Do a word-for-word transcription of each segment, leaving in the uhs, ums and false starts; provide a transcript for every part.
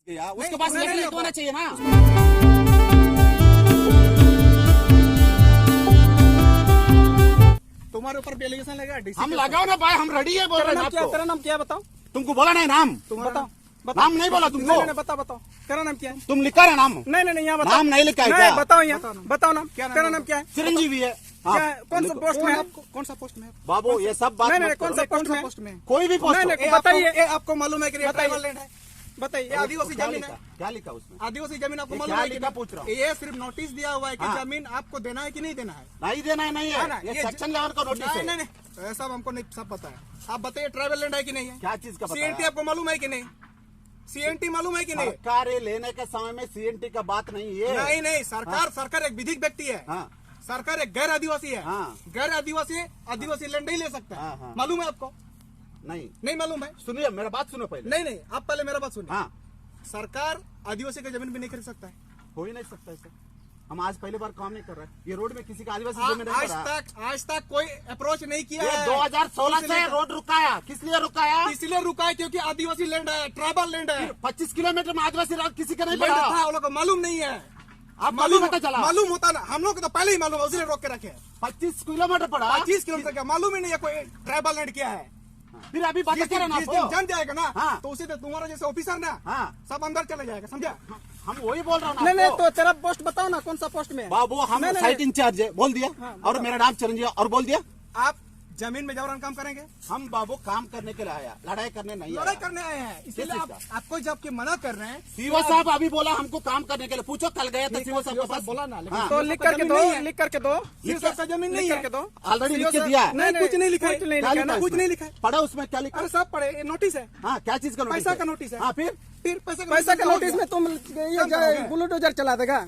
गया, उसके पास नहीं, लेटर नहीं, तो होना चाहिए ना। तुम्हारे ऊपर भी एलिगेशन लगा, डीसी हम के ऊपर। लगाओ ना भाई, हम रेडी है, बोल तेरा रहे हैं नाम क्या? आपको। तेरा नाम क्या है, बताओ। तुमको बोला नहीं नाम? तुम्हारा बताओ, बताओ। नाम नहीं बोला तुमको? नहीं, नहीं, बताओ, बताओ। तेरा नाम क्या है? तुम लिखा रहा नाम? नहीं, नहीं, नहीं, यहाँ बताओ। नाम नहीं लिखा है नहीं, क्या? बताओ यहाँ। बताओ नाम। क्या नाम तेरा है? नाम क्या है? चिरंजीवी है। हाँ, क्या है? कौन सा लिखो। पोस्ट में है? कौन सा पोस्ट में है? बाबू, ये सब बात नहीं, मत नहीं, कौन करो। सा पोस्ट में है? कोई भी पोस्ट नहीं, हो। नहीं, ये आपको, बताइए। ये आपको मालूम है कि ये बताइए। ट्राइबल लैंड है? बताइए, ये आदिवासी क्या जमीन लिखा? है। क्या लिखा उसमें? आदिवासी जमीन आपको ये मालूम क्या है कि लिखा, नहीं? पूछ रहा हूँ। ये सिर्फ नोटिस दिया हुआ है कि हाँ। जमीन आपको देना है कि नहीं देना है? नहीं देना है, नहीं है। है ना? ये ये सेक्शन ज- इलेवन का नोटिस नहीं, है। नहीं, नहीं, ऐसा हमको नहीं सब पता है। आप बताइए, ट्राइबल लैंड है कि नहीं है? क्या चीज का पता है? सीएनटी आपको मालूम है कि नहीं? सीएनटी मालूम है कि नहीं? सरकार ये लेने के समय में सीएनटी का बात नहीं है। नहीं, नहीं, सरकार, हाँ। सरकार एक विधिक व्यक्ति है। हाँ। सरकार एक गैर आदिवासी है। हाँ। गैर आदिवासी आदिवासी लैंड नहीं ले सकता है। हाँ, हाँ। मालूम है आपको? नहीं। नहीं मालूम है? सुनिए, मेरा बात सुनो पहले। नहीं, नहीं, आप पहले मेरा बात सुनिए। हाँ। सरकार आदिवासी का जमीन भी नहीं खरीद सकता है। हो ही नहीं सकता है सर। हम आज पहली बार काम नहीं कर रहे। ये रोड में किसी का आदिवासी आ-, जमीन नहीं आज पड़ा। तक, आज तक कोई अप्रोच नहीं किया ये है। दो हज़ार सोलह से इसलिए रोड रुकाया। किस लिए रुकाया? इसलिए रुका है क्योंकि आदिवासी लैंड है, ट्राइबल लैंड है। फिर पच्चीस किलोमीटर में आदिवासी राज किसी का नहीं लैंड पड़ा। था, वो लोग को मालूम नहीं है। आप मालूम, पता चला? मालूम होता ना, हम लोग को तो पहले ही मालूम है, उसने रोक के रखे हैं। पच्चीस किलोमीटर पड़ा। पच्चीस किलोमीटर का मालूम ही नहीं है कोई ट्राइबल लैंड क्या है। फिर अभी बात जिस कर रहे दिन, ना जिस आपको? दिन जान जाएगा ना, हाँ। तो उसी दिन तुम्हारा जैसे ऑफिसर ना, हाँ। सब अंदर चले जाएगा, समझा? हम वही बोल रहा हूँ ना नहीं, नहीं, आपको। तो तेरा पोस्ट बताओ ना, कौन सा पोस्ट में है? बाबू, हम नहीं, नहीं, साइट नहीं। इंचार्ज है, बोल दिया। हाँ, और बताओ। मेरा नाम चिरंजीवी, और बोल दिया। आप जमीन में जबरन काम करेंगे? हम बाबू काम करने के लिए आया, लड़ाई करने नहीं लड़ाई आया। करने आए हैं, इसीलिए किस आप, चीज का? आपको जब कि मना कर रहे हैं। सीओ साहब अभी बोला हमको काम करने के लिए, पूछो, कल गया था ठीक है, सीओ साहब के सीओ साहब पास। बोला ना, लेकिन हाँ। तो सीओ लिख साहब का करके जमीन दो, नहीं है। लिख करके दो। सीओ साहब का जमीन नहीं लिख है। करके दो। ऑलरेडी सीओ लिख के साहब दिया है। नहीं, नहीं, कुछ नहीं लिखा है। कुछ नहीं क्या लिखा लिखा है ना? कुछ इसमें? नहीं लिखा है। पढ़ा उसमें क्या लिखा अरे है? सब पढ़े, ये नोटिस है। हाँ, क्या चीज का नोटिस पैसा है? का नोटिस है। हाँ, फिर? फिर पैसा का पैसा नोटिस का क्या हो नोटिस गया? में तुम ये कम जो करोगे? बुलडोजर चला देगा?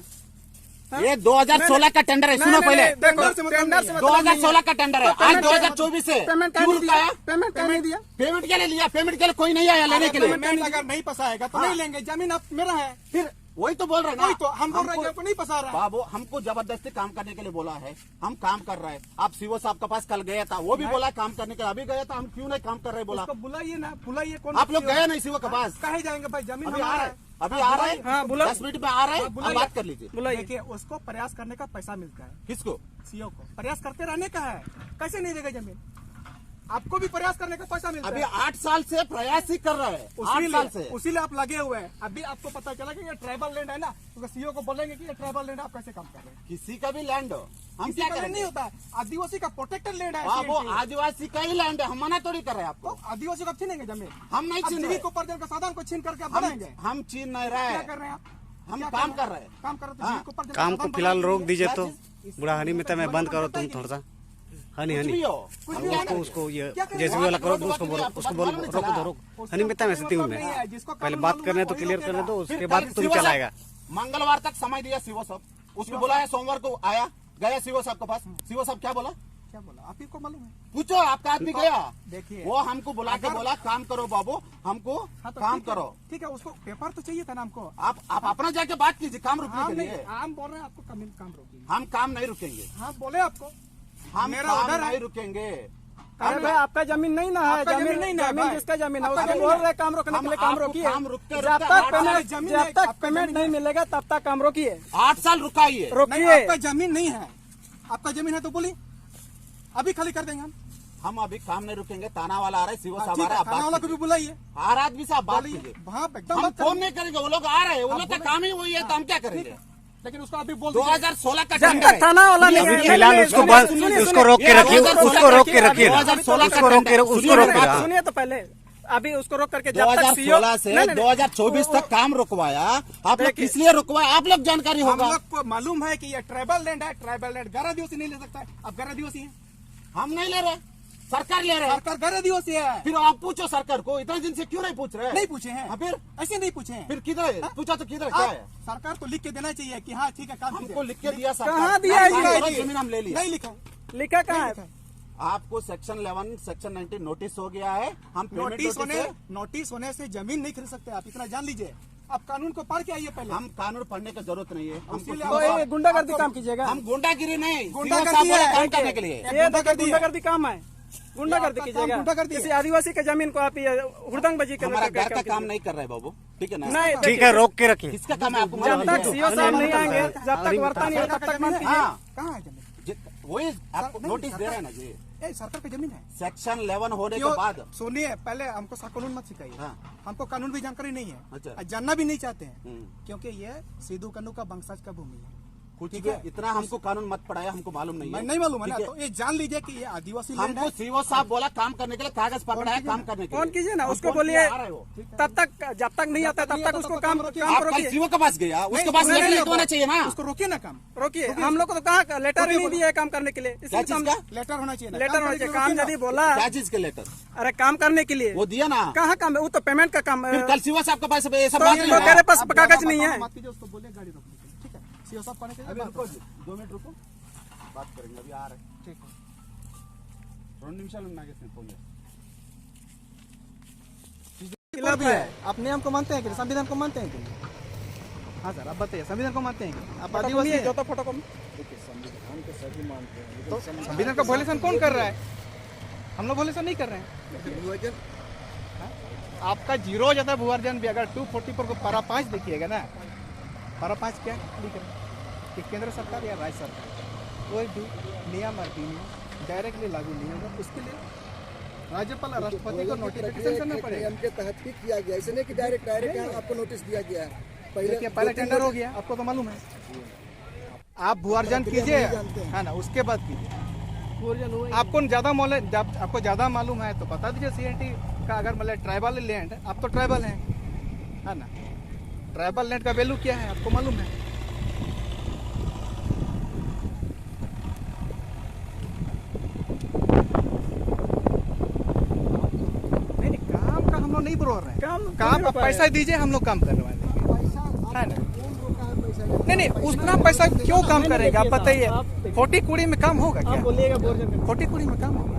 हाँ? ये दो हज़ार सोलह का टेंडर है, नहीं, सुनो नहीं, पहले। नहीं, देखो, टेंडर से मतलब टेंडर से नहीं है। मतलब नहीं है। दो हज़ार सोलह का टेंडर है, तो आज पेमेंट दो हज़ार चौबीस है। पेमेंट क्यों काहे नहीं दिया? रुकाया? पेमेंट काहे नहीं दिया? पेमेंट के लिए लिया, पेमेंट के लिए कोई नहीं आया लेने के लिए। पेमेंट अगर नहीं फंसाएगा तो हाँ। नहीं लेंगे, जमीन आप मेरा है। फिर वही तो बोल रहे हैं ना। वही तो हम बोल रहे हैं हमको कि आपको नहीं फंसा रहा है। बाबू, हमको जबरदस्ती काम करने के लिए बोला है, हम काम कर रहे हैं। आप सीओ साहब के पास कल गया था, वो भी नहीं। बोला काम करने के लिए, अभी गया था, हम क्यों नहीं काम कर रहे बोला। उसको बुलाइए ना, बुलाइए, कौन आप लोग सीओ? गए नहीं सीओ के पास? कहे जाएंगे भाई, जमीन अभी हमारा आ रहे है। हैं। अभी आ रहे हैं। हाँ, बुला- दस मिनट में आ रहे हैं, हाँ, बुलाइए। आप बात कर लीजिए। बुलाइए। देखिए, उसको प्रयास करने का पैसा मिलता है। किसको? सीओ को प्रयास करते रहने का है। कैसे नहीं देगा जमीन? आपको भी प्रयास करने का पैसा मिलता अभी है। आठ साल से प्रयास ही कर रहे हैं। आठ उसीलिए साल से। उसीलिए आप लगे हुए हैं। अभी आपको पता चला कि ये ट्राइबल लैंड है ना, उसका सीओ को बोलेंगे कि ये ट्राइबल लैंड, आप कैसे काम कर रहे हैं? किसी का भी लैंड हो, हम किसी क्या का लैंड करेंगे? नहीं होता है। आदिवासी का प्रोटेक्टेड लैंड है। हाँ, वो सीएनटी। आदिवासी का ही लैंड है, हम मना थोड़ी कर रहे हैं तो आपको। आदिवासी को आप छीनेंगे जमीन? हम नहीं आप छीन रहे। जीविकोपार्जन का साधन को छीन करके आप आप बनाएंगे? हम छीन नहीं रहे। क्या कर रहे हैं आप? हम क्या काम कर रहे हैं? कर रहे हैं। काम कर रहे हैं तो हाँ। जीविकोपार्जन का काम को साधन फिलहल बनाएंगे। रोक दीजिए क्या तो। चीज? बुढ़ा हनी मिता में बंद करो तुम थोड़ा सा। हनी कुछ हनी। भी हो। कुछ भी हो। उसको उसको ये क्या कर रहे हो? जेसीबी वाला करो, रोड उसको बोलो, उसको बोलो, रोको तो, रोको। हनी मिता में सेटिंग में। पहले बात करने तो क्लियर करने दो, उसके बाद तुम चलाएगा। मंगलवार तक समय दिया सीओ साहब, उसको बुलाया, सोमवार को आया, गया सीओ साहब के पास। सीओ साहब क्या बोला? क्या बोला? आप ही को मालूम है। पूछो, आपका आदमी गया। देखिए, वो हमको बुला के बोला, काम करो बाबू, हमको हाँ, तो काम ठीक है, करो। ठीक है, उसको पेपर तो चाहिए था ना हमको। आप आप अपना जाके बात कीजिए काम रुकने के लिए। हम बोल रहे हैं आपको काम काम रोकिए। हम काम नहीं रुकेंगे। हाँ, बोले आपको। हम मेरा काम ऑर्डर है। नहीं रुकेंगे। अरे भाई, आपका जमीन नहीं ना है। आपका जमीन जमीन नहीं ना है जमीन भाई। जिसका जमीन है, आपका उसको जमीन बोल है। रहे काम रोकने के हम लिए काम आपको रोकिए। काम रुकते जब रुकते तक आठ साल पेमेंट जमीन जब नहीं, तक आपका पेमेंट जमीन नहीं नहीं है। मिलेगा तब तक काम रोकिए। आठ साल रुका ही है। नहीं, रोकिए। आपका जमीन नहीं है। आपका जमीन है तो बोलिए, अभी खाली कर देंगे हम। हम अभी काम नहीं रुकेंगे। थाना वाला आ रहा है, सीओ हाँ, साहब ठीक आ रहा है, है, थाना बात वाला को भी कीजिए। बुलाइए। आर आदमी साहब बात बोलिए। कीजिए। हाँ, एकदम हम बात फोन करेंगे। नहीं करेंगे, वो लोग आ रहे हैं, वो आप लोग का बोलिए। काम ही वही है, तो हम क्या हाँ, करेंगे? ठीक है। लेकिन उसको अभी बोल दो हज़ार सोलह का जब टेंडर तक है। थाना वाला नहीं अभी है, फिलहाल नहीं, उसको नहीं, बंद, सुनिए, उसको सुनिए, रोक के रखिए, दो हज़ार सोलह उसको रोक के रखिए ना। दो हज़ार सोलह का उसको रोक के टेंडर। रखिए, उसको रोक के सुनिए, रखिए। सुनिए तो पहले, अभी उसको रोक करके जब तक सीओ दो हज़ार सोलह से नहीं, नहीं, दो हज़ार चौबीस वो तक काम रुकवाया। आप लोग देखिए, किस लिए रुकवाया? आप लोग जानकारी हम होगा। लोग को मालूम है कि ये ट्राइबल लैंड है, ट्राइबल लैंड गैर आदिवासी नहीं ले सकता है। अब गैर आदिवासी है, हम नहीं ले रहे, सरकार ले रहे हैं। सरकार गैर आदिवासी है। फिर आप पूछो सरकार को, इतने दिन से क्यों नहीं पूछ रहे? नहीं पूछे हैं। हाँ, फिर? ऐसे नहीं पूछे हैं। फिर किधर है? हाँ? पूछा तो किधर है? क्या आप है? सरकार को लिख के देना चाहिए कि हाँ, ठीक है, काम हमको कीजिए। लिख के दिया सरकार। कहाँ दिया है काम ये? करो, जमीन हम ले लिया। नहीं लिखा। लिखा कहाँ नहीं है? लिखा है। आपको section eleven, section nineteen notice हो गया है। हम पेमेंट नोटिस नोटिस होने, है। नोटिस होने से जमीन नहीं खरीद सकते आप, इतना जान लीजिए। आप कानून को पढ़ के आइए पहले। हम कानून पढ़ने की जरूरत नहीं है। हम इसीलिए कुछ तो आप ये गुंडागर्दी आपको काम कीजिएगा। हम गुंडागिरी नहीं, गुंडागर्दी सीओ साहब बोले है। काम करने के लिए। ये देखिए, गुंडागर्दी है। गुंडागर्दी काम है। गुंडागर्दी कीजिएगा। गुंडागर्दी किसी आदिवासी का जमीन को आप ये हुड़दंगबाजी करने हमारा का घर का काम नहीं कर रहा है बाबू, ठीक है ना? नहीं, ठीक है, रोक के रखिए। किसका काम है आपको मालूम है? जब तक सीओ साहब नहीं आएंगे, जब तक वार्ता नहीं होगा, तब तक मत कीजिए। हाँ। कहाँ है जमीन? वही आपको नोटिस दे रहे हैं ना जी। ए, सरकार की जमीन है। सेक्शन इलेवन होने के बाद। सुनिए, पहले हमको सा-, कानून मत सिखाइए। हाँ। हमको कानून भी जानकारी नहीं है। अच्छा। और जानना भी नहीं चाहते हैं, हम्म। क्योंकि ये सिद्धू कान्हू का वंशज का भूमि है। कुछ ठीक भी है। इतना हमको कानून मत पढ़ाया, हमको मालूम नहीं है। नहीं मालूम है ना, ठीक है। तो ये जान लीजिए कि ये आदिवासी लैंड है। हमको सीओ साहब बोला काम करने के लिए, कागज पकड़ा है काम करने के लिए। फोन कीजिए ना, उसको बोलिए। तब तक, जब तक नहीं आता, तब तक उसको काम, काम आप कल रोकिए। सीओ के पास गया, उसके पास लेटर लिखवाना चाहिए ना। उसको रोकिए ना काम। रोकिए, हम लोग को तो कहा लेटर ही नहीं दिया है काम करने के लिए, इसलिए क्या चीज का? लेटर होना चाहिए ना। लेटर होना चाहिए, काम यदि बोला। क्या चीज का लेटर? अरे, काम करने के लिए। वो दिया ना। कहाँ काम है? वो तो पेमेंट का काम है। फिर कल सीओ साहब के पास ये सब तो बात नहीं है। मेरे पास कागज नहीं है। मत कीजिए, उसको बोलिए गाड़ी रोकने के लिए, ठीक है? सीओ साहब को आने के लिए अभी बात रुको, दो मिनट रुको, बात करेंगे, अभी आ रहे हैं। ठीक है। రెండు నిమిషాలు నాగేశ్వరం ఫోన్ చేస్తాను. खिलाफ है। आप नियम को मानते हैं कि नहीं? संविधान को मानते हैं कि नहीं? हाँ सर, आप बताइए, संविधान को मानते हैं कि नहीं? आप आदिवासी हैं? जोता फोटो को। देखिए, संविधान को सभी मानते हैं, लेकिन तो संविधान संविधान का वायलेशन कौन कर रहा है? हम लोग वायलेशन नहीं कर रहे हैं। लेकिन भूअर्जन हाँ? आपका जीरो जाता है भूअर्जन भी, अगर टू फोर्टी पर को पारा पाँच देखिएगा ना, पारा पाँच क्या लिख रहे हैं कि केंद्र सरकार या राज्य सरकार कोई भी नियम और विनियम डायरेक्टली लागू नहीं होगा, उसके लिए राज्यपाल और राष्ट्रपति को नोटिफिकेशन करना पड़ेगा। नियम के तहत ही किया गया, ऐसे नहीं कि डायरेक्ट, डायरेक्ट यहाँ आपको नोटिस दिया गया है। पहले देखिए, पहले टेंडर हो गया, आपको तो मालूम है। आप भूअर्जन कीजिए, है ना, उसके बाद कीजिए। भूअर्जन हुआ ही आपको ज्यादा मौले-, जब आपको ज्यादा मालूम है तो बता दीजिए। सीएनटी का अगर मतलब ट्राइबल लैंड, आप तो ट्राइबल हैं, है ना, ट्राइबल लैंड का वैल्यू क्या है आपको मालूम है? नहीं, नहीं, काम का हम लोग नहीं बोल रहे हैं। काम काम आप पैसा दीजिए, हम लोग काम करने वाले हैं। है ना? नहीं, नहीं, उतना पैसा क्यों काम करेगा आप बताइए? खोटी कुड़ी में काम होगा क्या? खोटी कुड़ी में काम होगा?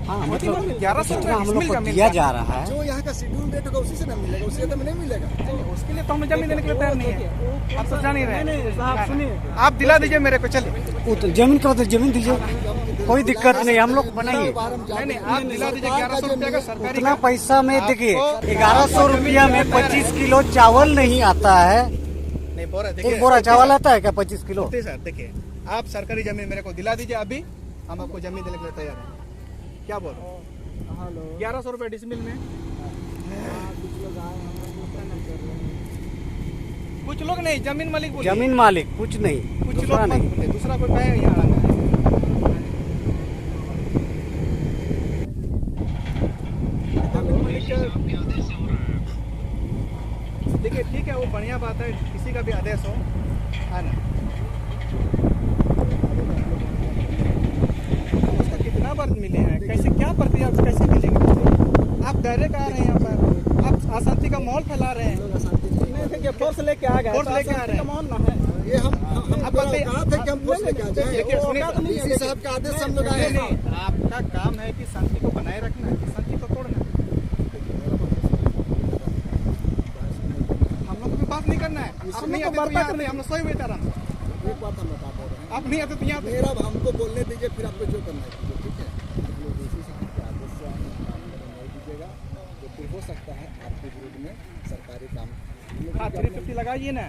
हाँ, मतलब ग्यारह सौ रुपया हम लोग को दिया जा रहा है। जो यहाँ का शेड्यूल रेट होगा, उसी से ना मिलेगा, उससे ज्यादा में नहीं मिलेगा। उसके लिए तो हम जमीन देने के लिए तैयार नहीं है। आप तो जान ही रहे हैं। आप दिला दीजिए मेरे को, चलिए। वो तो जमीन का तो जमीन दीजिए। कोई दिक्कत नहीं, हम लोग बनाएंगे। नहीं, नहीं, आप दिला दीजिए ग्यारह सौ रुपया का सरकारी उतना का। पैसा में देखिए, आपको ग्यारह सौ रुपया में पच्चीस किलो चावल नहीं आता है। नहीं, बोरा, देखिए, एक बोरा चावल आता है क्या, पच्चीस किलो? नहीं सर, देखिए, आप सरकारी जमीन मेरे को दिला दीजिए अभी, हम आपको जमीन देने के लिए तैयार हैं। क्या बोल रहे हो? हेलो। ग्यारह सौ रुपये डिसमिल में। हाँ, कुछ लोग आए हैं, हम लोग को पता नहीं चल रहा है। कुछ लोग नहीं, जमीन मालिक बोलिए। जमीन मालिक, कुछ नहीं, कुछ दूसरा लोग मत नहीं। बोलिए, दूसरा कोई पाए यहाँ आना है। जमीन मालिक का, देखिए, ठीक है, वो बढ़िया बात है, किसी का भी आदेश हो, है ना? उसका कितना वर्ग मिले हैं, कैसे, क्या प्रक्रिया, कैसे मिलेंगे? आप डायरेक्ट आ रहे हैं यहाँ पर, आप अशांति का माहौल फैला रहे हैं। नहीं, देखिए, फोर्स लेके आ गए, फोर्स तो लेके आ रहे हैं। माहौल ना है। ये हम, हम, हम आप पूरा बताइए। कहा था कि हम फोर्स लेके आ जाए। देखिए, वो सुनिए। औकात नहीं है, डीसी साहब का आदेश हम लोग आए हैं। नहीं, आपका काम है कि शांति को बनाए रखना है, कि शांति को तोड़ना है। हम लोग को भी बात नहीं करना है। आप नहीं, तो अभी वार्ता करने, हम लोग सोए हुए थे आराम से। एक बात हम बता दे रहे हैं। आप नहीं आते तो यहाँ पे। मेरा, हमको बोलने दीजिए, फिर आपको जो करना है कीजिए, ठीक है? हम लोग डीसी साहब के आदेश से हम काम करने नहीं दीजिएगा, तो फिर हो सकता है आपके विरुद्ध में सरकारी काम। हाँ, थ्री फिफ्टी लगाइए ना।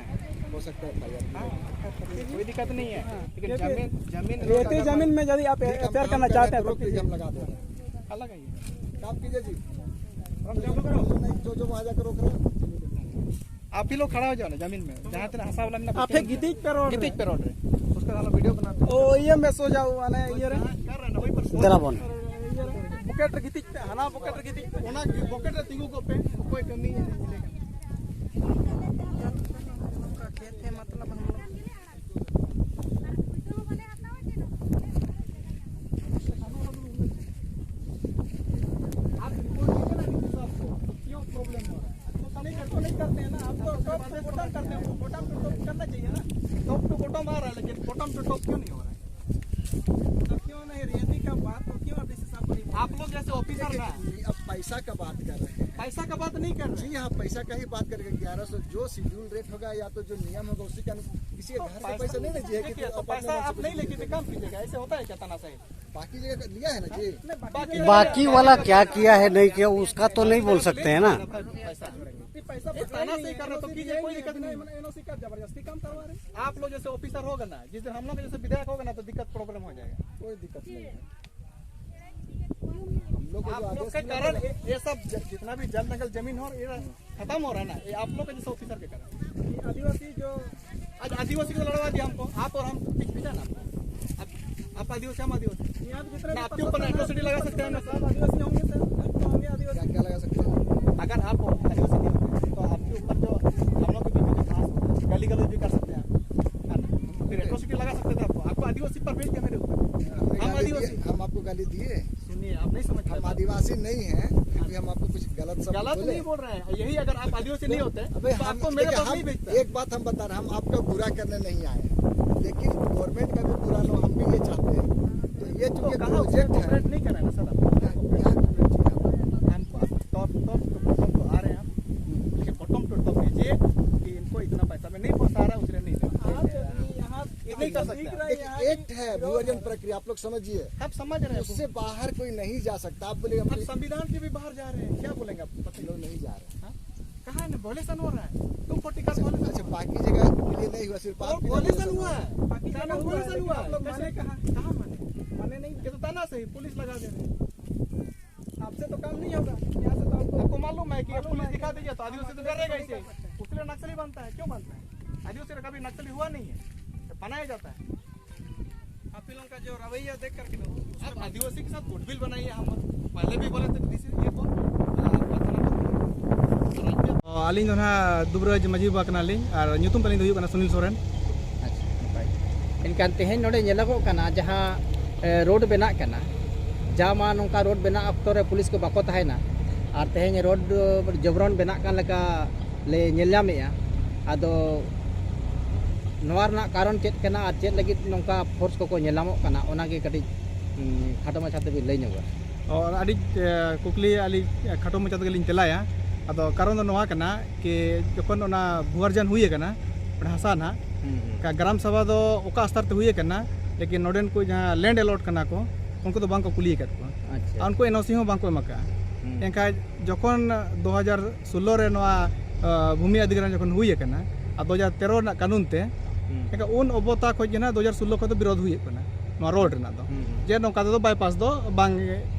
हो सकता है एफआईआर। हाँ, कोई दिक्कत नहीं है, लेकिन जमीन, जमीन रेती जमीन में यदि आप एफआईआर करना चाहते हैं तो हम लगा दे रहे हैं। अलग है ये। काम कीजिए जी। हम जमीन करो। नहीं, जो, जो वहाँ जाकर रोक रहे हैं। आप ही लोग खड़ा हो जाओ ना जमीन में, जहाँ तक हंसा वाला ने आप फिर गिद्दीज पे रोड गिद्दीज पे रोड रहे। उसका वाला वीडियो बनाते हैं। ओ, ये मैं सो जाऊँ, माने ये रे। कर रहे हैं ना, वहीं पर सो दरा बन। ये रे, बुकेट रे गिद्दीज पे, हना बुकेट रे गिद्दीज पे। ओना बुकेट रे तिगु को पे, कोई कमी नहीं मिलेगा। का खेत है, मतलब हम लोग आप रिपोर्ट दीजिए ना, नीतीश साहब को, क्यों प्रॉब्लम हो रहा है? तो नहीं कर, तो नहीं करते हैं ना, आप तो टॉप टू बॉटम करते हैं, बॉटम टू टॉप करना चाहिए ना। टॉप टू बॉटम आ रहा है, लेकिन बॉटम टू टॉप क्यों नहीं हो रहा है? तो क्यों नहीं, रियलिटी का बात तो क्यों डीसी साहब को नहीं बोल रहे? आप लोग जैसे ऑफिसर ना। अब पैसा का बात कर रहे हैं। पैसा का बात नहीं कर रहे। जी हाँ, पैसा का ही बात करेंगे। ग्यारह सौ जो शेड्यूल रेट होगा या तो जो नियम होगा, उसी के अनुसार। किसी के तो घर से पैसा नहीं लीजिए कि देखिए, तो तो पैसा आप नहीं लेके काम कीजिएगा, ऐसे होता है क्या तानाशाही? बाकी जगह का लिया है ना जी। बाकी वाला क्या किया है, नहीं किया, उसका तो नहीं बोल सकते हैं ना। पैसा, पैसा तानाशाही कर रहे तो कीजिए, कोई दिक्कत नहीं। एनओसी का जबरदस्ती काम करवा रहे हैं। आप लोग जैसे ऑफिसर होगा ना, जिस दिन हम लोग जैसे विधायक होगा ना, तो दिक्कत, प्रॉब्लम हो जाएगा। कोई दिक्कत नहीं है। हम लोग को जो आप लोग आदेश के मिला कारण था, ये, ये सब ज-, जितना भी जल जंगल जमीन हो, ये खत्म हो रहा है ना, ये आप लोग के जैसे ऑफिसर के कारण। ये आदिवासी जो आज आदिवासी को लड़वा दिया हमको, आप और हम कुछ भी जाना। आप, आप आदिवासी, हम आदिवासी। यहाँ पे जितने ना भी आपके ऊपर प्रशासन है, एट्रोसिटी लगा सकते हैं ना। सब आदिवासी होंगे सर, हम तो होंगे आदिवासी। क्या क्या लगा सकते हैं? अगर आप आदिवासी नहीं होते तो आपके ऊपर जो हम लोग के बीच में जो खास होता है, गाली गलौज भी कर सकते हैं आप, है ना? फिर एट्रोसिटी लगा सकते थे आपको, आपको आदिवासी पर भेज दिया मेरे ऊपर। हमने हम गाली दिए, आदिवासी। हम आपको गाली दिए? सुनिए, आप नहीं समझ हम पाए। आदिवासी नहीं हैं, फिर भी हम आपको कुछ गलत शब्द गलत बोले? नहीं बोल रहे हैं, यही अगर आप आदिवासी नहीं होते अबे तो हम, आपको मेरे देखिए, पास हम, नहीं भेजता। एक बात हम बता रहे हैं, हम आपका बुरा करने नहीं आए हैं, लेकिन गवर्नमेंट का भी बुरा ना हो, हम भी ये चाहते हैं। तो ये तो चूंकि कहाँ प्रोजेक्ट है, कोऑपरेट नहीं कर रहे हैं ना सर आप? क्या, क्या प्रोजेक्ट है? हम टॉप, टॉप टू बॉटम तो आ रहे हैं हम, लेकिन बॉटम टू टॉप भेजिए कि इनको इतना पैसा में नहीं पोसा रहा है, उतने नहीं दे। आप यहाँ ये नहीं कर सकते। देखिए, एक्ट है, भू अर्जन प्रक्रिया, आप लोग समझिए। आप समझ रहे हैं। उससे बाहर कोई नहीं जा सकता। आप बोले हम हम संविधान के भी बाहर जा रहे हैं, क्या बोलेंगे आप? पता हम लोग नहीं जा रहे हैं। हाँ? कहाँ है? वायलेशन हो रहा है। टू फोर्टी का अच्छा, वायलेशन। अच्छा, बाकी जगह के लिए नहीं हुआ, सिर्फ और आपके लिए वायलेशन हुआ है। बाकी जगह वायलेशन हुआ है। आप लोग माने कहाँ? कहाँ माने? माने नहीं। ये तो तानाशाही, पुलिस लगा दे रहे हैं। आपसे तो काम नहीं होगा। यहाँ से तो आपको आपको मालूम है कि ये मालूम पुलिस है दिखा कि दीजिए तो आदिवासी तो डरेगा ही। उसके लिए नक्सली बनता है, क्यों बनता है? आदिवासी तो कभी नक्सली हुआ नहीं है, तो बनाया जाता है। आप ही लोगों का जो रवैया देख करके ना, आप आदिवासी के साथ गुडविल बनाइए। हम पहले भी बोले थे, दिस इज ये को ᱟᱹᱞᱤᱧ ᱫᱚ ᱱᱟᱦᱟᱜ ᱫᱩᱵᱨᱟᱡᱽ ᱢᱟᱹᱡᱷᱤ ᱵᱟᱵᱟ ᱠᱟᱱᱟᱞᱤᱧ ᱟᱨ ᱧᱩᱛᱩᱢ ᱛᱟᱹᱞᱤᱧ ᱫᱚ ᱦᱩᱭᱩᱜ ᱠᱟᱱᱟ ᱥᱩᱱᱤᱞ ᱥᱚᱨᱮᱱ᱾ ᱟᱪᱪᱷᱟ, ᱱᱟᱯᱟᱭ᱾ ᱮᱱᱠᱷᱟᱱ ᱛᱮᱦᱮᱧ ᱱᱚᱰᱮ ᱧᱮᱞᱚᱜᱚᱜ ᱠᱟᱱᱟ, ᱡᱟᱦᱟᱸ ᱮ, ᱨᱳᱰ ᱵᱮᱱᱟᱜ ᱠᱟᱱᱟ, ᱡᱟ ᱢᱟ ᱱᱚᱝᱠᱟ ᱨᱳᱰ ᱵᱮᱱᱟᱜ ᱚᱠᱛᱚ ᱨᱮ ᱯᱩᱞᱤᱥ ᱠᱚ ᱵᱟᱠᱚ ᱛᱟᱦᱮᱱᱟ, ᱟᱨ ᱛᱮᱦᱮᱧ ᱨᱳᱰ ᱡᱚᱵᱽᱨᱚᱱ ᱵᱮᱱᱟᱜ ᱠᱟᱱ ᱞᱮᱠᱟ ᱞᱮ ᱧᱮᱞ ᱧᱟᱢᱮᱜᱼᱟ᱾ ᱟᱫᱚ ᱱᱚᱣᱟ ᱨᱮᱱᱟᱜ ᱠᱟᱨᱚᱱ ᱪᱮᱫ ᱠᱟᱱᱟ ᱟᱨ ᱪᱮᱫ ᱞᱟᱹᱜᱤᱫ ᱱᱚᱝᱠᱟ ᱯᱷᱳᱨᱥ ᱠᱚᱠᱚ ᱧᱮᱞ ᱧᱟᱢᱚᱜ ᱠᱟᱱᱟ, ᱚᱱᱟᱜᱮ ᱠᱟᱹᱴᱤᱡ, ᱩᱸ, ᱠᱷᱟᱴᱚ ᱢᱟᱪᱷᱟ ᱛᱮᱵᱤᱱ ᱞᱟᱹᱭ ᱧᱚᱜᱟ᱾ ᱚ, ᱟᱹᱰᱤ, ᱮ, ᱠᱩᱠᱞᱤ ᱟᱹᱞᱤᱧ ᱠᱷᱟᱴᱚ ᱢᱟᱪᱷᱟ ᱛᱮᱜᱮ ᱞᱤᱧ ᱛᱮᱞᱟᱭᱟ᱾ ᱟᱫᱚ ᱠᱟᱨᱚᱱ ᱫᱚ ᱱᱚᱣᱟ ᱠᱟᱱᱟ ᱠᱤ ᱡᱚᱠᱷᱚᱱ ᱚᱱᱟ ᱵᱷᱩᱣᱟᱨᱡᱟᱱ ᱦᱩᱭ ᱟᱠᱟᱱᱟ, ᱚᱱᱟ ᱦᱟᱥᱟ ᱱᱟᱦᱟᱜ, ᱦᱩᱸ, ᱦᱩᱸ᱾ ᱠᱟ-, ᱜᱨᱟᱢ ᱥᱚᱵᱷᱟ ᱫᱚ ᱚᱠᱟ ᱥᱛᱚᱨ ᱛᱮ ᱦᱩᱭ ᱟᱠᱟᱱᱟ, ᱞᱮᱠᱤᱱ ᱱᱚᱰᱮᱱ ᱠᱚ ᱡᱟᱦᱟᱸ ᱞᱮᱱᱰ ᱮᱞᱚᱴ ᱠᱟᱱᱟ ᱠᱚ, ᱩᱱᱠᱩ ᱫᱚ ᱵᱟᱝ ᱠᱚ ᱠᱩᱞᱤ ᱟᱠᱟᱫ ᱠᱚᱣᱟ᱾ ᱟᱪᱪᱷᱟ᱾ ᱟᱨ ᱩᱱᱠᱩ ᱮᱱ ᱳ ᱥᱤ ᱦᱚᱸ ᱵᱟᱝ ᱠᱚ ᱮᱢ ᱟᱠᱟᱫᱼᱟ᱾ ᱦᱩᱸ᱾ ᱮᱱᱠᱷᱟᱡ ᱡᱚᱠᱷᱚᱱ ᱫᱩ ᱦᱟᱡᱟᱨ ᱥᱳᱞᱞᱳ ᱨᱮ ᱱᱚᱣᱟ, ᱟ, ᱵᱷᱩᱢᱤ ᱚᱫᱷᱤᱜᱨᱚᱦᱚᱬ ᱡᱚᱠᱷᱚᱱ ᱦᱩᱭ ᱟᱠᱟᱱᱟ, ᱟᱨ ᱫᱩ ᱦᱟᱡᱟᱨ ᱛᱮᱨᱚ ᱨᱮᱱᱟᱜ ᱠᱟᱹᱱᱩᱱ ᱛᱮ, ᱦᱩᱸ᱾ ᱮᱱᱠᱷᱟᱱ ᱩᱱ ᱚᱵᱚᱛᱟ ᱠᱷᱚᱡ ᱜᱮ ᱱᱟᱦᱟᱜ ᱫᱩ ᱦᱟᱡᱟᱨ ᱥᱳᱞᱞᱳ ᱠᱷᱚᱡ ᱫᱚ ᱵᱤᱨᱳᱫᱷ ᱦᱩᱭᱩᱜ ᱠᱟᱱᱟ ᱱᱚᱣᱟ ᱨᱳᱰ ᱨᱮᱱᱟᱜ ᱫᱚ, ᱦᱩᱸ, ᱦᱩᱸ᱾ ᱡᱮ ᱱᱚᱝᱠᱟ ᱛᱮᱫᱚ ᱵᱟᱭᱯᱟᱥ ᱫᱚ ᱵᱟᱝ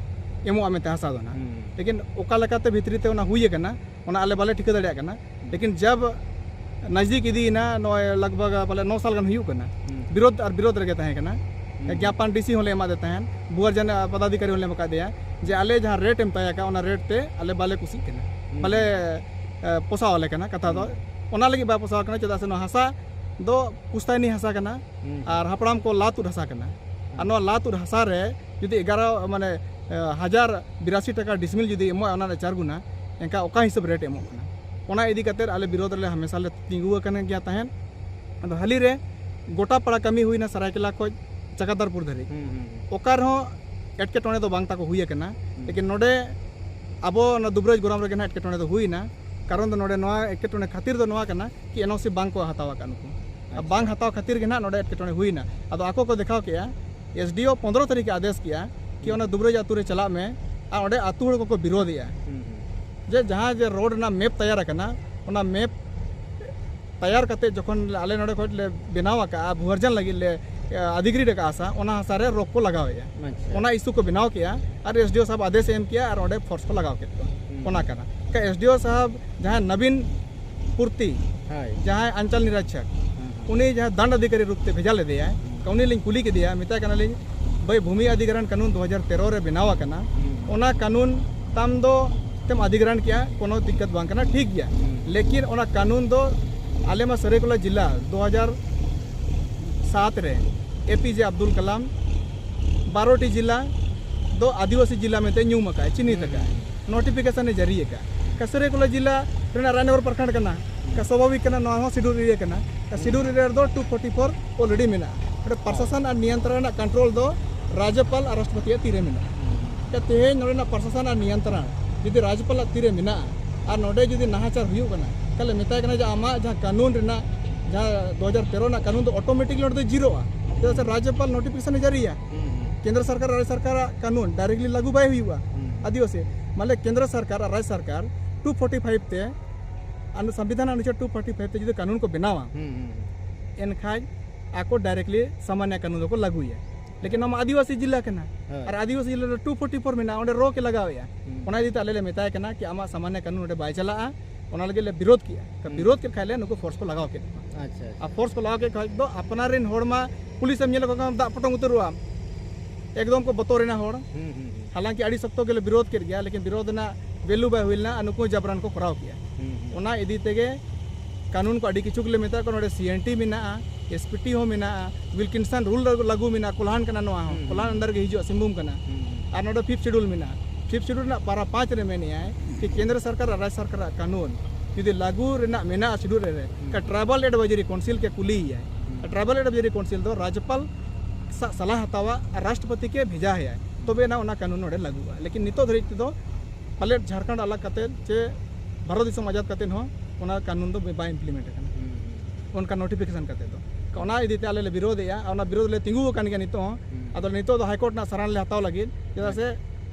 ᱮᱢᱚᱜᱼᱟ ᱢᱮᱱᱛᱮ ᱦᱟᱥᱟ ᱫᱚ ᱱᱟᱦᱟᱜ᱾ ᱦᱩᱸ᱾ ᱞᱮᱠᱤᱱ ᱚᱠᱟ ᱞᱮᱠᱟᱛᱮ ᱵᱷᱤᱛᱨᱤ ᱛᱮ ᱚᱱᱟ ᱦᱩᱭ ᱟᱠᱟᱱᱟ, ᱚᱱᱟ ᱟᱞᱮ ᱵᱟᱞᱮ ᱴᱷᱤᱠᱟᱹ ᱫᱟᱲᱮᱭᱟᱜ ᱠᱟᱱᱟ᱾ ᱞᱮᱠᱤᱱ ᱡᱟᱵ ᱱᱟᱡᱫᱤᱠ ᱤᱫᱤᱭᱮᱱᱟ, ᱱᱚᱜᱼᱚᱭ ᱞᱟᱜᱽ ᱵᱷᱟᱜᱽ ᱯᱟᱞᱮ ᱱᱚ ᱥᱟᱞ ᱜᱟᱱ ᱦᱩᱭᱩᱜ ᱠᱟᱱᱟ, ᱦᱩᱸ᱾ ᱵᱤᱨᱳᱫᱷ ᱟᱨ ᱵᱤᱨᱳᱫᱷ ᱨᱮᱜᱮ ᱛᱟᱦᱮᱸ ᱠᱟᱱᱟ᱾ ᱦᱩᱸ᱾ ᱜᱮᱯᱟᱱ ᱰᱤ ᱥᱤ ᱦᱚᱸᱞᱮ ᱮᱢᱟᱫᱮ ᱛᱟᱦᱮᱸᱱ, ᱵᱷᱩᱣᱟᱨᱡᱟᱱ ᱯᱚᱫᱟᱫᱷᱤᱠᱟᱨᱤ ᱦᱚᱸᱞᱮ ᱮᱢ ᱟᱠᱟᱫᱮᱭᱟ ᱡᱮ ᱟᱞᱮ ᱡᱟᱦᱟᱸ ᱨᱮᱴ ᱮᱢ ᱛᱟᱭ ᱟᱠᱟᱫ, ᱚᱱᱟ ᱨᱮᱴ ᱛᱮ ᱟᱞᱮ ᱵᱟᱞᱮ ᱠᱩᱥᱤᱜ ᱠᱟᱱᱟ, ᱦᱩᱸ᱾ ᱵᱟᱞᱮ, ᱮ, ᱯᱚᱥᱟᱣ ᱟᱞᱮ ᱠᱟᱱᱟ ᱠᱟᱛᱷᱟ ᱫᱚ᱾ ᱦᱩᱸ᱾ ᱚᱱᱟ ᱞᱟᱹᱜᱤᱫ ᱵᱟᱭ ᱯᱚᱥᱟᱣ ᱠᱟᱱᱟ, ᱪᱮᱫᱟᱜ ᱥᱮ ᱱᱚᱣᱟ ᱦᱟᱥᱟ ᱫᱚ ᱯᱩᱥᱛᱟᱭᱱᱤ ᱦᱟᱥᱟ ᱠᱟᱱᱟ, ᱦᱩᱸ᱾ ᱟᱨ ᱦᱟᱯᱲᱟᱢ ᱠᱚ ᱞᱟ ᱛᱩᱫ ᱦᱟᱥᱟ ᱠᱟᱱᱟ᱾ ᱟᱨ ᱱᱚᱣᱟ ᱞᱟ ᱛᱩᱫ ᱦᱟᱥᱟ ᱨᱮ ᱡᱩᱫᱤ ᱮᱜᱟᱨᱚ, ᱢᱟᱱᱮ, ᱮ, ᱦᱟᱡᱟᱨ ᱵᱤᱨᱟᱥᱤ ᱴᱟᱠᱟ ᱰᱤᱥᱢᱤᱞ ᱡᱩᱫᱤ ᱮᱢᱚᱜᱼᱟ, ᱚᱱᱟ ᱨᱮᱱᱟᱜ ᱪᱟᱨ ᱜᱩᱱᱟ, ᱮᱱᱠᱷᱟᱱ ᱚᱠᱟ ᱦᱤᱥᱟᱹᱵ ᱨᱮᱴ ᱮᱢᱚᱜ ᱠᱟᱱᱟ? ᱚᱱᱟ ᱤᱫᱤ ᱠᱟᱛᱮᱫ ᱟᱞᱮ ᱵᱤᱨᱳᱫᱷ ᱨᱮᱞᱮ ᱦᱟᱢᱮᱥᱟ ᱞᱮ ᱛᱤᱸᱜᱩ ᱟᱠᱟᱱ ᱜᱮᱭᱟ ᱛᱟᱦᱮᱸᱫ᱾ ᱟᱫᱚ ᱦᱟᱹᱞᱤ ᱨᱮ ᱜᱚᱴᱟ ᱯᱟᱲᱟ ᱠᱟᱹᱢᱤ ᱦᱩᱭᱱᱟ, ᱥᱟᱨᱟᱭᱠᱮᱞᱟ ᱠᱷᱚᱡ ᱪᱟᱠᱟᱫᱟᱨᱯᱩᱨ ᱫᱷᱟᱹᱨᱤᱡ᱾ ᱦᱩᱸ, ᱦᱩᱸ, ᱦᱩᱸ᱾ ᱚᱠᱟ ᱨᱮᱦᱚᱸ ᱮᱴᱠᱮᱴᱚᱬᱮ ᱫᱚ ᱵᱟᱝ ᱛᱟᱠᱚ ᱦᱩᱭ ᱟᱠᱟᱱᱟ᱾ ᱦᱩᱸ᱾ ᱞᱮᱠᱤᱱ ᱱᱚᱰᱮ ᱟᱵᱚ ᱚᱱᱟ ᱫᱩᱵᱨᱟᱡᱽ ᱜᱚᱨᱟᱢ ᱨᱮᱜᱮ ᱱᱟᱦᱟᱜ ᱮᱴᱠᱮᱴᱚᱬᱮ ᱫᱚ ᱦᱩᱭᱱᱟ᱾ ᱠᱟᱨᱚᱱ ᱫᱚ ᱱᱚᱰᱮ ᱱᱚᱣᱟ ᱮᱴᱠᱮᱴᱚᱬᱮ ᱠᱷᱟᱹᱛᱤᱨ ᱫᱚ ᱱᱚᱣᱟ ᱠᱟᱱᱟ ᱠᱤ ᱮᱱ ᱳ ᱥᱤ ᱵᱟᱝ ᱠᱚ ᱦᱟᱛᱟᱣ ᱟᱠᱟᱫ ᱱᱩᱠᱩ᱾ ᱟᱨ ᱟᱪᱪᱷᱟ᱾ ᱵᱟᱝ ᱦᱟᱛᱟᱣ ᱠᱷᱟᱹᱛᱤᱨ ᱜᱮ ᱱᱟᱦᱟᱜ ᱱᱚᱰᱮ ᱮᱴᱠᱮᱴᱚᱬᱮ ᱦᱩᱭᱱᱟ᱾ ᱟᱫᱚ ᱟᱠᱚ ᱠᱚ ᱫᱮᱠᱷᱟᱣ ᱠᱮᱜᱼᱟ, ᱮᱥ ᱰᱤ ᱳ ᱯᱚᱱᱫᱽᱨᱚ ᱛᱟᱹᱨᱤᱠᱷ ᱮ ᱟᱫᱮᱥ ᱠᱮᱜᱼᱟ ᱠᱤ ᱦᱩᱸ᱾ ᱚᱱᱟ ᱫᱩᱵᱨᱟᱡᱽ ᱟᱹᱛᱩ ᱨᱮ ᱪᱟᱞᱟᱜ ᱢᱮ, ᱟᱨ ᱚᱸᱰᱮ ᱟᱹᱛᱩ ᱦᱚᱲ ᱠᱚᱠᱚ ᱵᱤᱨᱳᱫᱮᱜᱼᱟ᱾ ᱦᱩᱸ, ᱦᱩᱸ᱾ ᱡᱮ ᱡᱟᱦᱟᱸ ᱡᱮ ᱨᱳᱰ ᱨᱮᱱᱟᱜ ᱢᱮᱯ ᱛᱮᱭᱟᱨ ᱟᱠᱟᱱᱟ, ᱚᱱᱟ ᱢᱮᱯ ᱛᱮᱭᱟᱨ ᱠᱟᱛᱮ ᱡᱚᱠᱷᱚᱱ ᱟᱞᱮ ᱱᱚᱰᱮ ᱠᱷᱚᱡ ᱞᱮ ᱵᱮᱱᱟᱣ ᱟᱠᱟᱜᱼᱟ, ᱵᱷᱩᱣᱟᱨᱡᱟᱱ ᱞᱟᱹᱜᱤᱫ ᱞᱮ, ᱮ, ᱟᱫᱷᱤᱜᱨᱤᱰ ᱟᱠᱟᱜᱼᱟ ᱦᱟᱥᱟ, ᱚᱱᱟ ᱦᱟᱥᱟ ᱨᱮ ᱨᱚᱠ ᱠᱚ ᱞᱟᱜᱟᱣᱮᱜᱼᱟ᱾ ᱟᱪᱪᱷᱟ᱾ ᱚᱱᱟ ᱤᱥᱩ ᱠᱚ ᱵᱮᱱᱟᱣ ᱠᱮᱜᱼᱟ ᱟᱨ ᱮᱥ ᱰᱤ ᱳ ᱥᱟᱦᱟᱵ ᱟᱫᱮᱥ ᱮ ᱮᱢ ᱠᱮᱜᱼᱟ ᱟᱨ ᱚᱸᱰᱮ ᱯᱷᱳᱨᱥ ᱠᱚ ᱞᱟᱜᱟᱣ ᱠᱮᱫ ᱠᱚᱣᱟ᱾ ᱦᱩᱸ᱾ ᱚᱱᱟ ᱠᱟᱱᱟ᱾ ᱮᱱᱠᱷᱟᱱ ᱮᱥ ᱰᱤ ᱳ ᱥᱟᱦᱟᱵ ᱡᱟᱦᱟᱸᱭ ᱱᱚᱵᱤᱱ ᱯᱩᱨᱛᱤ, ᱦᱳᱭ᱾ ᱡᱟᱦᱟᱸᱭ ᱟᱧᱪᱟᱞ ᱱᱤᱨᱟᱪᱷᱟᱠ, ᱦᱩᱸ, ᱦᱩᱸ᱾ ᱩᱱᱤ ᱡᱟᱦᱟᱸ ᱫᱟᱱᱰ ᱚᱫᱷᱤᱠᱟᱨᱤ ᱨᱩᱯ ᱛᱮ ᱵᱷᱮᱡᱟ ᱞᱮᱫᱮᱭᱟᱭ, ᱦᱩᱸ᱾ ᱩᱱᱤ ᱞᱤᱧ ᱠᱩᱞᱤ ᱠᱮᱫᱮᱭᱟ, ᱢᱮᱛᱟᱭ ᱠᱟᱱᱟᱞᱤᱧ, "ᱵᱷᱟᱹᱭ, ᱵᱷᱩᱢᱤ ᱚᱫᱷᱤᱜᱨᱚᱦᱚᱬ ᱠᱟᱹᱱᱩᱱ ᱫᱩ ᱦᱟᱡᱟᱨ ᱛᱮᱨᱚ ᱨᱮ ᱵᱮᱱᱟᱣ ᱟᱠᱟᱱᱟ, ᱦᱩᱸ᱾ ᱚᱱᱟ ᱠᱟᱹᱱᱩᱱ ᱛᱟᱢ ᱫᱚ ᱛᱮᱢ ᱚᱫᱷᱤᱜᱨᱚᱦᱚᱬ ᱠᱮᱜᱼᱟ, ᱠᱳᱱᱳ ᱫᱤᱠᱠᱟᱛ ᱵᱟᱝ ᱠᱟᱱᱟ, ᱴᱷᱤᱠ ᱜᱮᱭᱟ᱾ ᱦᱩᱸ᱾ ᱞᱮᱠᱤᱱ ᱚᱱᱟ ᱠᱟᱹᱱᱩᱱ ᱫᱚ ᱟᱞᱮ ᱢᱟ ᱥᱟᱹᱨᱟᱹᱭᱠᱮᱞᱟ ᱡᱮᱞᱟ ᱫᱩ ᱦᱟᱡᱟᱨ ᱥᱟᱛ ᱨᱮ ᱮ ᱯᱤ ᱡᱮ ᱟᱵᱫᱩᱞ ᱠᱟᱞᱟᱢ ᱵᱟᱨᱚ ᱴᱤ ᱡᱮᱞᱟ ᱫᱚ ᱟᱹᱫᱤᱵᱟᱹᱥᱤ ᱡᱮᱞᱟ ᱢᱮᱱᱛᱮ ᱧᱩᱢ ᱟᱠᱟᱫᱼᱟ, ᱪᱤᱱᱦᱤᱛ ᱟᱠᱟᱫᱼᱟ, ᱦᱩᱸ᱾ ᱱᱳᱴᱤᱯᱷᱤᱠᱮᱥᱚᱱ ᱮ ᱡᱟᱹᱨᱤ ᱟᱠᱟᱫᱼᱟ᱾ ᱠᱟ ᱥᱟᱹᱨᱟᱹᱭᱠᱮᱞᱟ ᱡᱮᱞᱟ ᱨᱮᱱᱟᱜ ᱨᱟᱡᱽᱱᱚᱜᱚᱨ ᱯᱨᱚᱠᱷᱚᱸᱰ ᱠᱟᱱᱟ, ᱠᱟ ᱥᱟᱵᱷᱟᱵᱤᱠ ᱠᱟᱱᱟ, ᱱᱚᱣᱟ ᱦᱚᱸ ᱥᱤᱰᱩᱞ ᱮᱨᱤᱭᱟ ᱠᱟᱱᱟ᱾ ᱠᱟ ᱥᱤᱰᱩᱞ ᱮᱨᱤᱭᱟ ᱨᱮᱫᱚ ᱴᱩ ᱯᱷᱳᱨᱴᱤ ᱯᱷᱳᱨ ᱚᱞᱨᱮᱰᱤ ᱢᱮᱱᱟᱜᱼᱟ᱾ ᱚᱸᱰᱮ ᱯᱨᱚᱥᱟᱥᱚᱱ ᱟᱨ ᱱᱤᱭᱚᱱᱛᱨᱚᱱ ᱨᱮᱱᱟᱜ ᱠᱚᱱᱴᱨᱳᱞ ᱫᱚ ᱨᱟᱡᱽᱡᱚᱯᱟᱞ ᱟᱨ ᱨᱟᱥᱴᱨᱚᱯᱚᱛᱤᱭᱟᱜ ᱛᱤᱨᱮ ᱢᱮᱱᱟᱜᱼᱟ᱾ ᱛᱮᱦᱮᱧ ᱱᱚᱰᱮᱱᱟᱜ ᱯᱨᱚᱥᱟᱥᱚᱱ ᱟᱨ ᱱᱤᱭᱚᱱᱛᱨᱚᱱ ᱡᱩᱫᱤ ᱨᱟᱡᱽᱯᱟᱞᱟᱜ ᱛᱤᱨᱮ ᱢᱮᱱᱟᱜᱼᱟ ᱟᱨ ᱱᱚᱰᱮ ᱡᱩᱫᱤ ᱱᱟᱦᱟᱪᱟᱨ ᱦᱩᱭᱩᱜ ᱠᱟᱱᱟ, ᱛᱟᱦᱞᱮ ᱢᱮᱛᱟᱭ ᱠᱟᱱᱟ ᱡᱮ ᱟᱢᱟᱜ ᱡᱟᱦᱟᱸ ᱠᱟᱹᱱᱩᱱ ᱨᱮᱱᱟᱜ, ᱡᱟᱦᱟᱸ ᱫᱩ ᱦᱟᱡᱟᱨ ᱛᱮᱨᱚ ᱨᱮᱱᱟᱜ ᱠᱟᱹᱱᱩᱱ ᱫᱚ ᱚᱴᱳᱢᱮᱴᱤᱠᱞᱤ ᱱᱚᱰᱮ ᱫᱚ ᱡᱤᱨᱳᱜᱼᱟ᱾ ᱪᱮᱫᱟᱜ ᱥᱮ ᱨᱟᱡᱽᱯᱟᱞ ᱱᱳᱴᱤᱯᱷᱤᱠᱮᱥᱚᱱ ᱮ ᱡᱟᱹᱨᱤᱭᱟ᱾ ᱦᱩᱸ, ᱦᱩᱸ᱾ ᱠᱮᱱᱫᱨᱚ ᱥᱚᱨᱠᱟᱨ ᱟᱨ ᱨᱟᱡᱽ ᱥᱚᱨᱠᱟᱨᱟᱜ ᱠᱟᱹᱱᱩᱱ ᱰᱟᱭᱨᱮᱠᱴᱞᱤ ᱞᱟᱹᱜᱩ ᱵᱟᱭ ᱦᱩᱭᱩᱜᱼᱟ᱾ ᱦᱩᱸ᱾ ᱟᱹᱫᱤᱵᱟᱹᱥᱤ ᱢᱟᱱᱮ ᱠᱮᱱᱫᱨᱚ ᱥᱚᱨᱠᱟᱨ ᱟᱨ ᱨᱟᱡᱽ ᱥᱚᱨᱠᱟᱨ ᱴᱩ ᱯᱷᱳᱨᱴᱤ ᱯᱷᱟᱭᱤᱵᱷ ᱛᱮ ᱟᱱᱩ-, ᱥᱚᱝᱵᱤᱫᱷᱟᱱ ᱚᱱᱩᱪᱷᱮᱫ ᱴᱩ ᱯᱷᱳᱨᱴᱤ ᱯᱷᱟᱭᱤᱵᱷ ᱛᱮ ᱡᱩᱫᱤ ᱠᱟᱹᱱᱩᱱ ᱠᱚ ᱵᱮᱱᱟᱣᱟ, ᱦᱩᱸ, ᱦᱩᱸ, ᱦᱩᱸ᱾ ᱮᱱᱠᱷᱟᱱ ᱟᱠᱚ ᱰᱟᱭᱨᱮᱠᱴᱞᱤ ᱥᱟᱢᱟᱱᱱᱚ ᱠᱟᱹᱱᱩᱱ ᱫᱚᱠᱚ ᱞᱟᱹᱜᱩᱭᱟ᱾ ᱞᱮᱠᱤᱱ ᱱᱚᱣᱟ ᱢᱟ ᱟᱹᱫᱤᱵᱟᱹᱥᱤ ᱡᱤᱞᱟ ᱠᱟᱱᱟ᱾ ᱦᱳᱭ᱾ ᱟᱨ ᱟᱹᱫᱤᱵᱟᱹᱥᱤ ᱡᱤᱞᱟ ᱨᱮ ᱴᱩ ᱯᱷᱳᱨᱴᱤ ᱯᱷᱳᱨ ᱢᱮᱱᱟᱜᱼᱟ, ᱚᱸᱰᱮ ᱨᱚ ᱠᱮ ᱞᱟᱜᱟᱣᱮᱜᱼᱟ᱾ ᱦᱩᱸ᱾ ᱚᱱᱟ ᱤᱫᱤ ᱛᱮ ᱟᱞᱮ ᱞᱮ ᱢᱮᱛᱟᱭ ᱠᱟᱱᱟ ᱠᱤ ᱟᱢᱟᱜ ᱥᱟᱢᱟᱱᱱᱚ ᱠᱟᱹᱱᱩᱱ ᱚᱸᱰᱮ ᱵᱟᱭ ᱪᱟᱞᱟᱜᱼᱟ᱾ ᱚᱱᱟ ᱞᱟᱹᱜᱤᱫ ᱞᱮ ᱵᱤᱨᱳᱫ ᱠᱮᱜᱼᱟ᱾ ᱛᱚ ᱦᱩᱸ᱾ ᱵᱤᱨᱳᱫ ᱠᱮᱫ ᱠᱷᱟᱡ ᱞᱮ ᱱᱩᱠᱩ ᱯᱷᱳᱨᱥ ᱠᱚ ᱞᱟᱜᱟᱣ ᱠᱮᱫ ᱠᱚᱣᱟ᱾ ᱟᱪᱪᱷᱟ, ᱟᱪᱪᱷᱟ᱾ ᱟᱨ ᱯᱷᱳᱨᱥ ᱠᱚ ᱞᱟᱜᱟᱣ ᱠᱮᱫ ᱠᱷᱟᱡ ᱫᱚ ᱟᱯᱱᱟᱨ ᱨᱮᱱ ᱦᱚᱲ ᱢᱟ ᱯᱩᱞᱤᱥ ᱮᱢ ᱧᱮᱞ ᱠᱚ ᱠᱷᱟᱱ ᱫᱟᱜ ᱯᱚᱴᱚᱢ ᱩᱛᱟᱹᱨᱚᱜᱼᱟ᱾ ᱮᱠᱫᱚᱢ ᱠᱚ ᱵᱚᱛᱚᱨ ᱮᱱᱟ ᱦᱚᱲ᱾ ᱦᱩᱸ, ᱦᱩᱸ, ᱦᱩᱸ᱾ ᱦᱟᱞᱟᱝᱠᱤ ᱟᱹᱰᱤ ᱥᱚᱠᱛᱚ ᱜᱮᱞᱮ ᱵᱤᱨᱳᱫ ᱠᱮᱫ ᱜᱮᱭᱟ, ᱞᱮᱠᱤᱱ ᱵᱤᱨᱳᱫ ᱨᱮᱱᱟᱜ ᱵᱷᱮᱞᱩ ᱵᱟᱭ ᱦᱩᱭ ᱞᱮᱱᱟ ᱟᱨ ᱱᱩᱠᱩ ᱡᱟᱵᱨᱟᱱ ᱠᱚ ᱠᱚᱨᱟᱣ ᱠᱮᱜᱼᱟ᱾ ᱦᱩᱸ, ᱦᱩᱸ᱾ ᱚᱱᱟ ᱤᱫᱤ ᱛᱮᱜᱮ ᱠᱟᱹᱱᱩᱱ ᱠᱚ ᱟᱹᱰᱤ ᱠᱤᱪᱷᱩ ᱜᱮᱞᱮ ᱢᱮᱛᱟᱜ ᱠᱚᱣᱟ᱾ ᱱᱚᱰᱮ ᱥᱤ ᱮᱱ ᱴᱤ ᱢᱮᱱᱟᱜᱼᱟ, ᱮᱥ ᱯᱤ ᱴᱤ ᱦᱚᱸ ᱢᱮᱱᱟᱜᱼᱟ, ᱩᱭᱤᱞᱠᱤᱱᱥᱚᱱ ᱨᱩᱞ ᱞᱟᱹᱜᱩ ᱢᱮᱱᱟᱜᱼᱟ, ᱠᱳᱞᱦᱟᱱ ᱠᱟᱱᱟ ᱱᱚᱣᱟ ᱦᱚᱸ, ᱦᱩᱸ, ᱠᱳᱞᱦᱟᱱ ᱦᱩᱸ᱾ under ᱜᱮ ᱦᱤᱡᱩᱜᱼᱟ, ᱥᱤᱝᱵᱷᱩᱢ ᱠᱟᱱᱟ᱾ ᱦᱩᱸ, ᱦᱩᱸ᱾ ᱟᱨ ᱱᱚᱰᱮ ᱯᱷᱤᱯᱛᱷ ᱥᱤᱰᱩᱞ ᱢᱮᱱᱟᱜᱼᱟ᱾ ᱯᱷᱤᱯᱛᱷ ᱥᱤᱰᱩᱞ ᱨᱮᱱᱟᱜ ᱯᱟᱨᱟ ᱯᱟᱸᱪ ᱨᱮ ᱢᱮᱱᱮᱜᱼᱟᱭ ᱠᱤ ᱠᱮᱱᱫᱨᱚ ᱥᱚᱨᱠᱟᱨ ᱟᱨ ᱨᱟᱡᱽ ᱥᱚᱨᱠᱟᱨᱟᱜ ᱠᱟᱹᱱᱩᱱ ᱡᱩᱫᱤ ᱞᱟᱹᱜᱩ ᱨᱮᱱᱟᱜ ᱢᱮᱱᱟᱜᱼᱟ ᱥᱤᱰᱩᱞ ᱨᱮ, ᱦᱩᱸ᱾ ᱮᱱᱠᱷᱟᱱ ᱴᱨᱟᱭᱵᱟᱞ ᱮᱰᱵᱟᱭᱡᱟᱨᱤ ᱠᱟᱣᱩᱱᱥᱤᱞ ᱠᱮ ᱠᱩᱞᱤᱭᱮᱭᱟᱭ᱾ ᱦᱩᱸ᱾ ᱴᱨᱟᱭᱵᱟᱞ ᱮᱰᱵᱟᱭᱡᱟᱨᱤ ᱠᱟᱣᱩᱱᱥᱤᱞ ᱫᱚ ᱨᱟᱡᱽᱯᱟᱞ ᱥᱟᱜ ᱥᱟᱞᱟ ᱦᱟᱛᱟᱣᱟ ᱟᱨ ᱨᱟᱥᱴᱨᱚᱯᱚᱛᱤ ᱠᱮ ᱵᱷᱮᱡᱟ ᱟᱭᱟ, ᱛᱚᱵᱮ ᱮᱱᱟ ᱚᱱᱟ ᱠᱟᱹᱱᱩᱱ ᱱᱚᱰᱮ ᱞᱟᱹᱜᱩᱜᱼᱟ᱾ ᱞᱮᱠᱤᱱ ᱱᱤᱛᱚᱜ ᱫᱷᱟᱹᱨᱤᱡ ᱛᱮᱫᱚ ᱯᱟᱞᱮᱫ ᱡᱷᱟᱲᱠᱷᱚᱸᱰ ᱟᱞᱟᱜᱽ ᱠᱟᱛᱮ ᱪᱮ ᱵᱷᱟᱨᱚᱛ ᱫᱤᱥᱚᱢ ᱟᱡᱟᱫ ᱠᱟᱛᱮ ᱦᱚᱸ ᱚᱱᱟ ᱠᱟᱹᱱᱩᱱ ᱫᱚ ᱵᱟᱭ implement ᱟᱠᱟᱱᱟ᱾ ᱦᱩᱸ, ᱦᱩᱸ᱾ ᱚᱱᱠᱟ ᱱᱳᱴᱤᱯᱷᱤᱠᱮᱥᱚᱱ ᱠᱟᱛᱮ ᱫᱚ᱾ ᱚᱱᱟ ᱤᱫᱤ ᱛᱮ ᱟᱞᱮ ᱞᱮ ᱵᱤᱨᱳᱫᱷᱮᱜᱼᱟ, ᱟᱨ ᱚᱱᱟ ᱵᱤᱨᱳᱫᱷ ᱞᱮ ᱛᱤᱸᱜᱩ ᱟᱠᱟᱱ ᱜᱮᱭᱟ ᱱᱤᱛᱚᱜ ᱦᱚᱸ᱾ ᱦᱩᱸ᱾ ᱟᱫᱚ ᱱᱤᱛᱚᱜ ᱫᱚ ᱦᱟᱭᱠᱳᱨᱴ ᱨᱮᱱᱟᱜ ᱥᱟᱨᱟᱱ ᱞᱮ ᱦᱟᱛᱟᱣ ᱞᱟᱹᱜᱤᱫ, ᱪᱮᱫᱟᱜ ᱥᱮ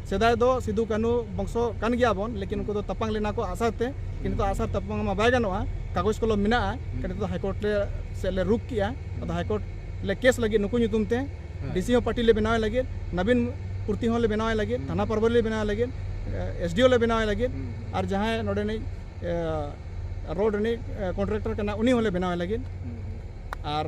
ᱥᱮᱫᱟᱭ ᱫᱚ ᱥᱤᱫᱩ ᱠᱟᱹᱱᱦᱩ ᱵᱚᱝᱥᱚ ᱠᱟᱱ ᱜᱮᱭᱟ ᱵᱚᱱ, ᱞᱮᱠᱤᱱ ᱩᱱᱠᱩ ᱫᱚ ᱛᱟᱯᱟᱝ ᱞᱮᱱᱟ ᱠᱚ ᱟᱥᱟᱨ ᱛᱮ, ᱠᱤᱱᱛᱩ ᱦᱩᱸ᱾ ᱟᱥᱟᱨ ᱛᱟᱯᱟᱝ ᱢᱟ ᱵᱟᱭ ᱜᱟᱱᱚᱜᱼᱟ, ᱠᱟᱜᱚᱡᱽ ᱠᱚᱞᱚᱢ ᱢᱮᱱᱟᱜᱼᱟ, ᱦᱩᱸ᱾ ᱱᱤᱛᱚᱜ ᱫᱚ ᱦᱟᱭᱠᱳᱨᱴ ᱨᱮ ᱥᱮᱫ ᱞᱮ ᱨᱩᱠ ᱠᱮᱜᱼᱟ᱾ ᱟᱫᱚ ᱦᱩᱸ᱾ ᱦᱟᱭᱠᱳᱨᱴ ᱞᱮ ᱠᱮᱥ ᱞᱟᱹᱜᱤᱫ ᱱᱩᱠᱩ ᱧᱩᱛᱩᱢ ᱛᱮ, ᱦᱮᱸ᱾ ᱰᱤ ᱥᱤ ᱦᱚᱸ ᱯᱟᱨᱴᱤ ᱞᱮ ᱵᱮᱱᱟᱣ ᱞᱟᱹᱜᱤᱫ, ᱱᱚᱵᱤᱱ ᱯᱩᱨᱛᱤ ᱦᱚᱸ ᱞᱮ ᱵᱮᱱᱟᱣ ᱞᱟᱹᱜᱤᱫ, ᱦᱩᱸ᱾ ᱛᱷᱟᱱᱟ ᱯᱟᱨᱵᱟᱨᱤ ᱞᱮ ᱵᱮᱱᱟᱣ ᱞᱟᱹᱜᱤᱫ, ᱮᱥ ᱰᱤ ᱳ ᱞᱮ ᱵᱮᱱᱟᱣ ᱞᱟᱹᱜᱤᱫ, ᱦᱩᱸ᱾ ᱟᱨ ᱡᱟᱦᱟᱸᱭ ᱱᱚᱰᱮᱱᱤᱡ, ᱮ, ᱨᱳᱰ ᱨᱤᱱᱤᱡ, ᱮ, ᱠᱚᱱᱴᱨᱟᱠᱴᱚᱨ ᱠᱟᱱᱟ, ᱩᱱᱤ ᱦᱚᱸᱞᱮ ᱵᱮᱱᱟᱣ ᱞᱟᱹᱜᱤᱫ᱾ ᱦᱩᱸ᱾ ᱟᱨ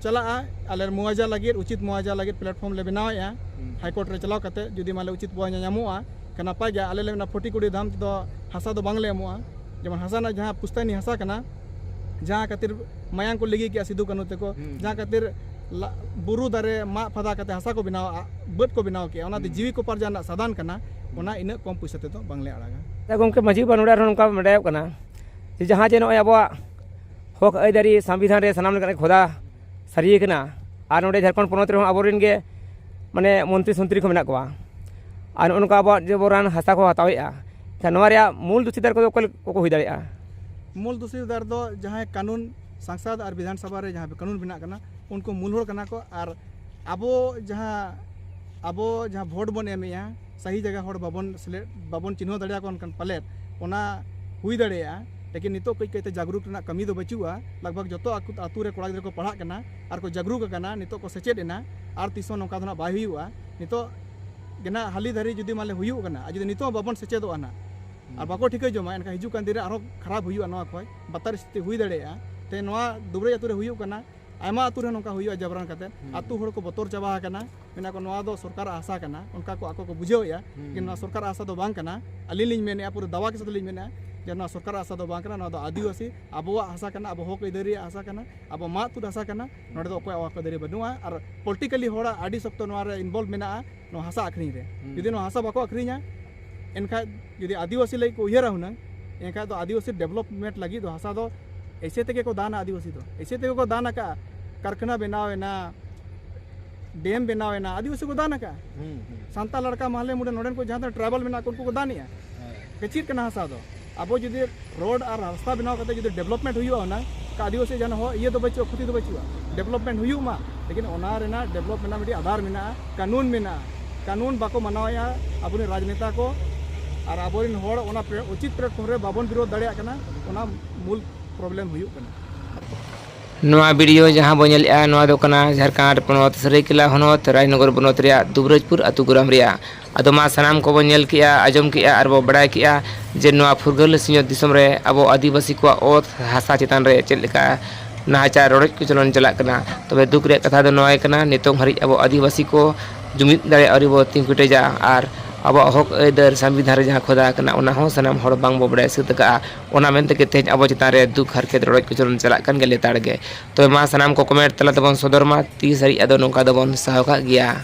ᱪᱟᱞᱟᱜᱼᱟ, ᱟᱞᱮ ᱢᱩᱣᱟᱡᱟ ᱞᱟᱹᱜᱤᱫ, ᱩᱪᱤᱛ ᱢᱩᱣᱟᱡᱟ ᱞᱟᱹᱜᱤᱫ ᱯᱞᱟᱴᱯᱷᱚᱨᱢ ᱞᱮ ᱵᱮᱱᱟᱣᱮᱫᱼᱟ᱾ ᱦᱩᱸ᱾ ᱦᱟᱭᱠᱳᱨᱴ ᱨᱮ ᱪᱟᱞᱟᱣ ᱠᱟᱛᱮ ᱡᱩᱫᱤ ᱢᱟᱱᱮ ᱩᱪᱤᱛ ᱢᱩᱣᱟᱡᱟ ᱧᱟᱢᱚᱜᱼᱟ, ᱠᱷᱟᱱ ᱱᱟᱯᱟᱭ ᱜᱮᱭᱟ᱾ ᱟᱞᱮ ᱞᱮ ᱢᱮᱱᱟ ᱯᱷᱳᱨᱴᱤ ᱠᱩᱲᱤ ᱫᱷᱟᱢ ᱛᱮᱫᱚ ᱦᱟᱥᱟ ᱫᱚ ᱵᱟᱝᱞᱮ ᱮᱢᱚᱜᱼᱟ᱾ ᱡᱮᱢᱚᱱ ᱦᱟᱥᱟ ᱨᱮᱱᱟᱜ ᱡᱟᱦᱟᱸ ᱯᱩᱥᱛᱟᱹᱱᱤ ᱦᱟᱥᱟ ᱠᱟᱱᱟ, ᱡᱟᱦᱟᱸ ᱠᱷᱟᱹᱛᱤᱨ ᱢᱟᱭᱟᱝ ᱠᱚ ᱞᱤᱸᱜᱤ ᱠᱮᱜᱼᱟ ᱥᱤᱫᱩ ᱠᱟᱹᱱᱦᱩ ᱛᱟᱠᱚ, ᱦᱩᱸ᱾ ᱡᱟᱦᱟᱸ ᱠᱷᱟᱹᱛᱤᱨ ᱞᱟ-, ᱵᱩᱨᱩ ᱫᱟᱨᱮ ᱢᱟᱜ ᱯᱷᱟᱫᱟ ᱠᱟᱛᱮ ᱦᱟᱥᱟ ᱠᱚ ᱵᱮᱱᱟᱣᱟ, ᱵᱟᱹᱫᱽ ᱠᱚ ᱵᱮᱱᱟᱣ ᱠᱮᱜᱼᱟ, ᱚᱱᱟ ᱫᱚ ᱦᱩᱸ᱾ ᱡᱤᱣᱤ ᱠᱚ ᱯᱟᱨᱡᱟᱣ ᱨᱮᱱᱟᱜ ᱥᱟᱫᱷᱟᱱ ᱠᱟᱱᱟ, ᱦᱩᱸ᱾ ᱚᱱᱟ ᱤᱱᱟᱹᱜ ᱠᱚᱢ ᱯᱩᱭᱥᱟᱹ ᱛᱮᱫᱚ ᱵᱟᱝᱞᱮ ᱟᱲᱟᱜᱟ᱾ ᱟᱪᱪᱷᱟ ᱜᱚᱢᱠᱮ, ᱢᱟᱹᱡᱷᱤ ᱵᱟᱵᱟ, ᱱᱚᱰᱮ ᱟᱨᱦᱚᱸ ᱱᱚᱝᱠᱟ ᱵᱟᱰᱟᱭᱚᱜ ᱠᱟᱱᱟ ᱡᱮ ᱡᱟᱦᱟᱸ ᱡᱮ ᱱᱚᱜᱼᱚᱭ ᱟᱵᱚᱣᱟᱜ ᱦᱚᱠ ᱟᱹᱭᱫᱟᱹᱨᱤ ᱥᱚᱝᱵᱤᱫᱷᱟᱱ ᱨᱮ ᱥᱟᱱᱟᱢ ᱞᱮᱠᱟᱱᱟᱜ ᱠᱷᱚᱫᱟ ᱥᱟᱹᱨᱤ ᱠᱟᱱᱟ, ᱟᱨ ᱱᱚᱰᱮ ᱡᱷᱟᱲᱠᱷᱚᱸᱰ ᱯᱚᱱᱚᱛ ᱨᱮᱦᱚᱸ ᱟᱵᱚᱨᱮᱱ ᱜᱮ ᱢᱟᱱᱮ ᱢᱚᱱᱛᱨᱤ ᱥᱚᱱᱛᱨᱤ ᱠᱚ ᱢᱮᱱᱟᱜ ᱠᱚᱣᱟ, ᱟᱨ ᱱᱚᱜᱼᱚ ᱱᱚᱝᱠᱟ ᱟᱵᱚᱣᱟᱜ ᱡᱮ ᱵᱚᱱ ᱦᱟᱥᱟ ᱠᱚ ᱦᱟᱛᱟᱣᱮᱫᱼᱟ, ᱮᱱᱠᱷᱟᱱ ᱱᱚᱣᱟ ᱨᱮᱭᱟᱜ ᱢᱩᱞ ᱫᱩᱥᱤᱫᱟᱨ ᱠᱚᱫᱚ ᱚᱠᱚᱭ ᱠᱚᱠᱚ ᱦᱩᱭ ᱫᱟᱲᱮᱭᱟᱜᱼᱟ? ᱢᱩᱞ ᱫᱩᱥᱤᱫᱟᱨ ᱫᱚ ᱡᱟᱦᱟᱸᱭ ᱠᱟᱹᱱᱩᱱ, ᱥᱟᱝᱥᱟᱫ ᱟᱨ ᱵᱤᱫᱷᱟᱱ ᱥᱚᱵᱷᱟ ᱨᱮ ᱡᱟᱦᱟᱸ ᱠᱟᱹᱱᱩᱱ ᱵᱮᱱᱟᱜ ᱠᱟᱱᱟ, ᱩᱱᱠᱩ ᱢᱩᱞ ᱦᱚᱲ ᱠᱟᱱᱟ ᱠᱚ᱾ ᱟᱨ ᱟᱵᱚ ᱡᱟᱦᱟᱸ, ᱟᱵᱚ ᱡᱟᱦᱟᱸ ᱵᱷᱳᱴ ᱵᱚᱱ ᱮᱢᱮᱜᱼᱟ, ᱥᱟᱹᱦᱤ ᱡᱟᱭᱜᱟ ᱦᱚᱲ ᱵᱟᱵᱚᱱ ᱥᱮᱞᱮᱫ, ᱵᱟᱵᱚᱱ ᱪᱤᱱᱦᱟᱹᱣ ᱫᱟᱲᱮᱭᱟᱠᱚ ᱠᱟᱱ ᱯᱟᱞᱮᱫ, ᱚᱱᱟ ᱦᱩᱭ ᱫᱟᱲᱮᱭᱟᱜᱼᱟ᱾ ᱞᱮᱠᱤᱱ ᱱᱤᱛᱚᱜ ᱠᱟᱹᱡ ᱠᱟᱹᱡᱛᱮ ᱡᱟᱜᱽᱨᱩᱠ ᱨᱮᱱᱟᱜ ᱠᱟᱹᱢᱤ ᱫᱚ ᱵᱟᱹᱪᱩᱜᱼᱟ᱾ ᱞᱟᱜᱽ ᱵᱷᱟᱜᱽ ᱡᱚᱛᱚ ᱟᱠᱚ ᱟᱹᱛᱩ ᱨᱮ ᱠᱚᱲᱟ ᱜᱤᱫᱽᱨᱟᱹ ᱠᱚ ᱯᱟᱲᱦᱟᱜ ᱠᱟᱱᱟ ᱟᱨ ᱠᱚ ᱡᱟᱜᱽᱨᱩᱠ ᱟᱠᱟᱱᱟ, ᱱᱤᱛᱚᱜ ᱠᱚ ᱥᱮᱪᱮᱫ ᱮᱱᱟ, ᱟᱨ ᱛᱤᱥ ᱦᱚᱸ ᱱᱚᱝᱠᱟ ᱫᱚ ᱱᱟᱜ ᱵᱟᱭ ᱦᱩᱭᱩᱜᱼᱟ᱾ ᱱᱤᱛᱚᱜ ᱜᱮ ᱱᱟᱜ ᱦᱟᱹᱞᱤ ᱫᱷᱟᱹᱨᱤ ᱡᱩᱫᱤ ᱢᱟᱱᱮ ᱦᱩᱭᱩᱜ ᱠᱟᱱᱟ, ᱟᱨ ᱡᱩᱫᱤ ᱱᱤᱛᱚᱜ ᱦᱚᱸ ᱵᱟᱵᱚᱱ ᱥᱮᱪᱮᱫᱚᱜᱼᱟ ᱱᱟᱜ, ᱟᱨ ᱵᱟᱠᱚ ᱴᱷᱤᱠᱟᱹ ᱡᱚᱢᱟ, ᱮᱱᱠᱷᱟᱱ ᱦᱤᱡᱩᱜ ᱠᱟᱱ ᱫᱤᱱ ᱨᱮ ᱟᱨᱦᱚᱸ ᱠᱷᱟᱨᱟᱯ ᱦᱩᱭᱩᱜᱼᱟ, ᱱᱚᱣᱟ ᱠᱷᱚᱡ ᱵᱟᱛᱟᱨ ᱥᱛᱷᱤᱛᱤ ᱦᱩᱭ ᱫᱟᱲᱮᱭᱟᱜᱼᱟ᱾ ᱛᱮ ᱱᱚᱣᱟ ᱫᱩᱵᱨᱟᱡ ᱟᱹᱛᱩ ᱨᱮ ᱦᱩᱭᱩᱜ ᱠᱟᱱᱟ, ᱟᱭᱢᱟ ᱟᱹᱛᱩ ᱨᱮ ᱱᱚᱝᱠᱟ ᱦᱩᱭᱩᱜᱼᱟ ᱡᱟᱵᱨᱟᱱ ᱠᱟᱛᱮ᱾ ᱦᱩᱸ᱾ ᱟᱹᱛᱩ ᱦᱚᱲ ᱠᱚ ᱵᱚᱛᱚᱨ ᱪᱟᱵᱟ ᱟᱠᱟᱱᱟ, ᱢᱮᱱᱟ ᱠᱚ ᱱᱚᱣᱟ ᱫᱚ ᱥᱚᱨᱠᱟᱨᱟᱜ ᱦᱟᱥᱟ ᱠᱟᱱᱟ, ᱚᱱᱠᱟ ᱠᱚ ᱟᱠᱚ ᱠᱚ ᱵᱩᱡᱷᱟᱹᱣᱮᱫᱼᱟ᱾ ᱦᱩᱸ᱾ ᱞᱮᱠᱤᱱ ᱱᱚᱣᱟ ᱥᱚᱨᱠᱟᱨᱟᱜ ᱦᱟᱥᱟ ᱫᱚ ᱵᱟᱝ ᱠᱟᱱᱟ᱾ ᱟᱹᱞᱤᱧ ᱞᱤᱧ ᱢᱮᱱᱮᱫᱼᱟ, ᱯᱩᱨᱟᱹ ᱫᱟᱣᱟ ᱠᱮ ᱥᱟᱛᱮ ᱞᱤᱧ ᱢᱮᱱᱮᱫᱼᱟ ᱡᱮ ᱱᱚᱣᱟ ᱥᱚᱨᱠᱟᱨᱟᱜ ᱦᱟᱥᱟ ᱫᱚ ᱵᱟᱝ ᱠᱟᱱᱟ, ᱱᱚᱣᱟ ᱫᱚ ᱟᱹᱫᱤᱵᱟᱹᱥᱤ ᱟᱵᱚᱣᱟᱜ ᱦᱟᱥᱟ ᱠᱟᱱᱟ, ᱟᱵᱚ ᱦᱚᱠ ᱟᱹᱭᱫᱟᱹᱨᱤᱭᱟᱜ ᱦᱟᱥᱟ ᱠᱟᱱᱟ, ᱟᱵᱚ ᱢᱟᱜ ᱛᱩᱫ ᱦᱟᱥᱟ ᱠᱟᱱᱟ᱾ ᱱᱚᱰᱮ ᱫᱚ ᱚᱠᱚᱭᱟᱜ ᱦᱚᱠ ᱟᱹᱭᱫᱟᱹᱨᱤ ᱵᱟᱹᱱᱩᱜᱼᱟ᱾ ᱟᱨ ᱯᱚᱞᱤᱴᱤᱠᱟᱞᱤ ᱦᱚᱲᱟᱜ ᱟᱹᱰᱤ ᱥᱚᱠᱛᱚ ᱱᱚᱣᱟ ᱨᱮ ᱤᱱᱵᱚᱞᱵᱷ ᱢᱮᱱᱟᱜᱼᱟ, ᱱᱚᱣᱟ ᱦᱟᱥᱟ ᱟᱹᱠᱷᱨᱤᱧ ᱨᱮ᱾ ᱦᱩᱸ᱾ ᱡᱩᱫᱤ ᱱᱚᱣᱟ ᱦᱟᱥᱟ ᱵᱟᱠᱚ ᱟᱹᱠᱷᱨᱤᱧᱟ, ᱮᱱᱠᱷᱟᱡ ᱡᱩᱫᱤ ᱟᱹᱫᱤᱵᱟᱹᱥᱤ ᱞᱟᱹᱜᱤᱫ ᱠᱚ ᱩᱭᱦᱟᱹᱨᱟ ᱦᱩᱱᱟᱹᱝ, ᱮᱱᱠᱷᱟᱡ ᱫᱚ ᱟᱹᱫᱤᱵᱟᱹᱥᱤ ᱰᱮᱵᱷᱞᱚᱯᱢᱮᱱᱴ ᱞᱟᱹᱜᱤᱫ ᱫᱚ ᱦᱟᱥᱟ ᱫᱚ ᱮᱭᱥᱮ ᱛᱮᱜᱮ ᱠᱚ ᱫᱟᱱᱟ᱾ ᱟᱹᱫᱤᱵᱟᱹᱥᱤ ᱫᱚ ᱮᱭᱥᱮ ᱛᱮᱜᱮ ᱠᱚ ᱫᱟᱱ ᱟᱠᱟᱫᱼᱟ᱾ ᱠᱟᱨᱠᱷᱟᱱᱟ ᱵᱮᱱᱟᱣ ᱮᱱᱟ, ᱰᱮᱢ ᱵᱮᱱᱟᱣ ᱮᱱᱟ, ᱟᱹᱫᱤᱵᱟᱹᱥᱤ ᱠᱚ ᱫᱟᱱ ᱟᱠᱟᱫᱼᱟ᱾ ᱦᱩᱸ, ᱦᱩᱸ᱾ ᱥᱟᱱᱛᱟᱲ ᱞᱟᱲᱠᱟ ᱢᱟᱦᱞᱮ ᱢᱩᱸᱰᱮ ᱱᱚᱰᱮᱱ ᱠᱚ ᱡᱟᱦᱟᱸ ᱛᱤᱱᱟᱹᱜ ᱴᱨᱟᱭᱵᱟᱞ ᱢᱮᱱᱟᱜ ᱠᱚ, ᱩᱱᱠᱩ ᱠᱚ ᱫᱟᱱᱮᱜᱼᱟ᱾ ᱦᱮᱸ᱾ ᱠᱟᱹᱪᱤᱨ ᱠᱟᱱᱟ ᱦᱟᱥᱟ ᱫᱚ᱾ ᱟᱵᱚ ᱡᱩᱫᱤ ᱨᱳᱰ ᱟᱨ ᱨᱟᱥᱛᱟ ᱵᱮᱱᱟᱣ ᱠᱟᱛᱮ ᱡᱩᱫᱤ ᱰᱮᱵᱷᱞᱚᱯᱢᱮᱱᱴ ᱦᱩᱭᱩᱜᱼᱟ, ᱚᱱᱟ ᱚᱱᱠᱟ ᱟᱹᱫᱤᱵᱟᱹᱥᱤ ᱡᱟᱦᱟᱱ ᱦᱚᱸ ᱤᱭᱟᱹ ᱫᱚ ᱵᱟᱹᱪᱩᱜᱼᱟ, ᱠᱷᱚᱛᱤ ᱫᱚ ᱵᱟᱹᱪᱩᱜᱼᱟ᱾ ᱰᱮᱵᱷᱞᱚᱯᱢᱮᱱᱴ ᱦᱩᱭᱩᱜ ᱢᱟ, ᱞᱮᱠᱤᱱ ᱚᱱᱟ ᱨᱮᱱᱟᱜ ᱰᱮᱵᱷᱞᱚᱯ ᱨᱮᱱᱟᱜ ᱢᱤᱫᱴᱤᱡ ᱟᱫᱷᱟᱨ ᱢᱮᱱᱟᱜᱼᱟ, ᱠᱟᱹᱱᱩᱱ ᱢᱮᱱᱟᱜᱼᱟ᱾ ᱠᱟᱹᱱᱩᱱ ᱵᱟᱠᱚ ᱢᱟᱱᱟᱣᱮᱫᱼᱟ ᱟᱵᱚᱨᱮᱱ ᱨᱟᱡᱽᱱᱮᱛᱟ ᱠᱚ, ᱟᱨ ᱟᱵᱚᱨᱮᱱ ᱦᱚᱲ ᱚᱱᱟ ᱯᱞᱮ-, ᱩᱪᱤᱛ ᱯᱞᱮᱴᱯᱷᱚᱨᱢ ᱨᱮ ᱵᱟᱵᱚᱱ ᱵᱤᱨᱳᱫᱷ ᱫᱟᱲᱮᱭᱟᱜ ᱠᱟᱱᱟ᱾ ᱚᱱᱟ ᱢᱩᱞ ᱯᱨᱚᱵᱞᱮᱢ ᱦᱩᱭᱩᱜ ᱠᱟᱱᱟ᱾ ᱱᱚᱣᱟ ᱵᱷᱤᱰᱤᱭᱳ ᱡᱟᱦᱟᱸ ᱵᱚᱱ ᱧᱮᱞᱮᱫᱼᱟ, ᱱᱚᱣᱟ ᱫᱚ ᱠᱟᱱᱟ ᱡᱷᱟᱲᱠᱷᱚᱸᱰ ᱯᱚᱱᱚᱛ, ᱥᱟᱹᱨᱟᱹᱭᱠᱮᱞᱟ ᱦᱚᱱᱚᱛ, ᱨᱟᱡᱽᱱᱚᱜᱚᱨ ᱵᱚᱱᱚᱛ ᱨᱮᱭᱟᱜ ᱫᱩᱵᱨᱟᱡᱽᱯᱩᱨ ᱟᱹᱛᱩ ᱜᱚᱨᱟᱢ ᱨᱮᱭᱟᱜ᱾ ᱟᱫᱚ ᱢᱟ ᱥᱟᱱᱟᱢ ᱠᱚᱵᱚᱱ ᱧᱮᱞ ᱠᱮᱜᱼᱟ, ᱟᱸᱡᱚᱢ ᱠᱮᱜᱼᱟ ᱟᱨ ᱵᱚ ᱵᱟᱲᱟᱭ ᱠᱮᱜᱼᱟ ᱡᱮ ᱱᱚᱣᱟ ᱯᱷᱩᱨᱜᱟᱹᱞ ᱥᱤᱧᱚᱛ ᱫᱤᱥᱚᱢ ᱨᱮ ᱟᱵᱚ ᱟᱹᱫᱤᱵᱟᱹᱥᱤ ᱠᱚᱣᱟᱜ ᱚᱛ ᱦᱟᱥᱟ ᱪᱮᱛᱟᱱ ᱨᱮ ᱪᱮᱫ ᱞᱮᱠᱟ ᱱᱟᱦᱟᱪᱟᱨ ᱨᱚᱰᱚᱡ ᱠᱚᱪᱞᱚᱱ ᱪᱟᱞᱟᱜ ᱠᱟᱱᱟ᱾ ᱛᱚᱵᱮ ᱫᱩᱠ ᱨᱮᱭᱟᱜ ᱠᱟᱛᱷᱟ ᱫᱚ ᱱᱚᱣᱟ ᱜᱮ ᱠᱟᱱᱟ, ᱱᱤᱛᱚᱝ ᱦᱟᱹᱨᱤᱡ ᱟᱵᱚ ᱟᱹᱫᱤᱵᱟᱹᱥᱤ ᱠᱚ ᱡᱩᱢᱤᱫ ᱫᱟᱲᱮ ᱟᱹᱣᱨᱤ ᱵᱚ ᱛᱤᱸᱜᱩ ᱠᱮᱴᱮᱡᱟ ᱟᱨ ᱟᱵᱚᱣᱟᱜ ᱦᱚᱠ ᱟᱹᱭᱫᱟᱹᱨ ᱥᱚᱝᱵᱤᱫᱷᱟᱱ ᱨᱮ ᱡᱟᱦᱟᱸ ᱠᱷᱚᱫᱟ ᱟᱠᱟᱱᱟ, ᱚᱱᱟ ᱦᱚᱸ ᱥᱟᱱᱟᱢ ᱦᱚᱲ ᱵᱟᱝ ᱵᱚ ᱵᱟᱲᱟᱭ ᱥᱟᱹᱛ ᱟᱠᱟᱜᱼᱟ᱾ ᱚᱱᱟ ᱢᱮᱱ ᱛᱮᱜᱮ ᱛᱮᱦᱮᱧ ᱟᱵᱚ ᱪᱮᱛᱟᱱ ᱨᱮ ᱫᱩᱠ ᱦᱟᱨᱠᱮᱛ ᱨᱚᱰᱚᱡ ᱠᱚᱪᱞᱚᱱ ᱪᱟᱞᱟᱜ ᱠᱟᱱ ᱜᱮᱭᱟ ᱞᱮᱛᱟᱲ ᱜᱮ᱾ ᱛᱚᱵᱮ ᱢᱟ ᱥᱟᱱᱟᱢ ᱠᱚ ᱠᱚᱢᱮᱱᱴ ᱛᱟᱞᱟ ᱛᱮᱵᱚᱱ ᱥᱚᱫᱚᱨ ᱢᱟ, ᱛᱤᱥ ᱦᱟᱹᱨᱤᱡ ᱟᱫᱚ ᱱᱚᱝᱠᱟ ᱫᱚᱵᱚᱱ ᱥᱟᱦᱟᱣ ᱠᱟᱜ ᱜᱮᱭᱟ?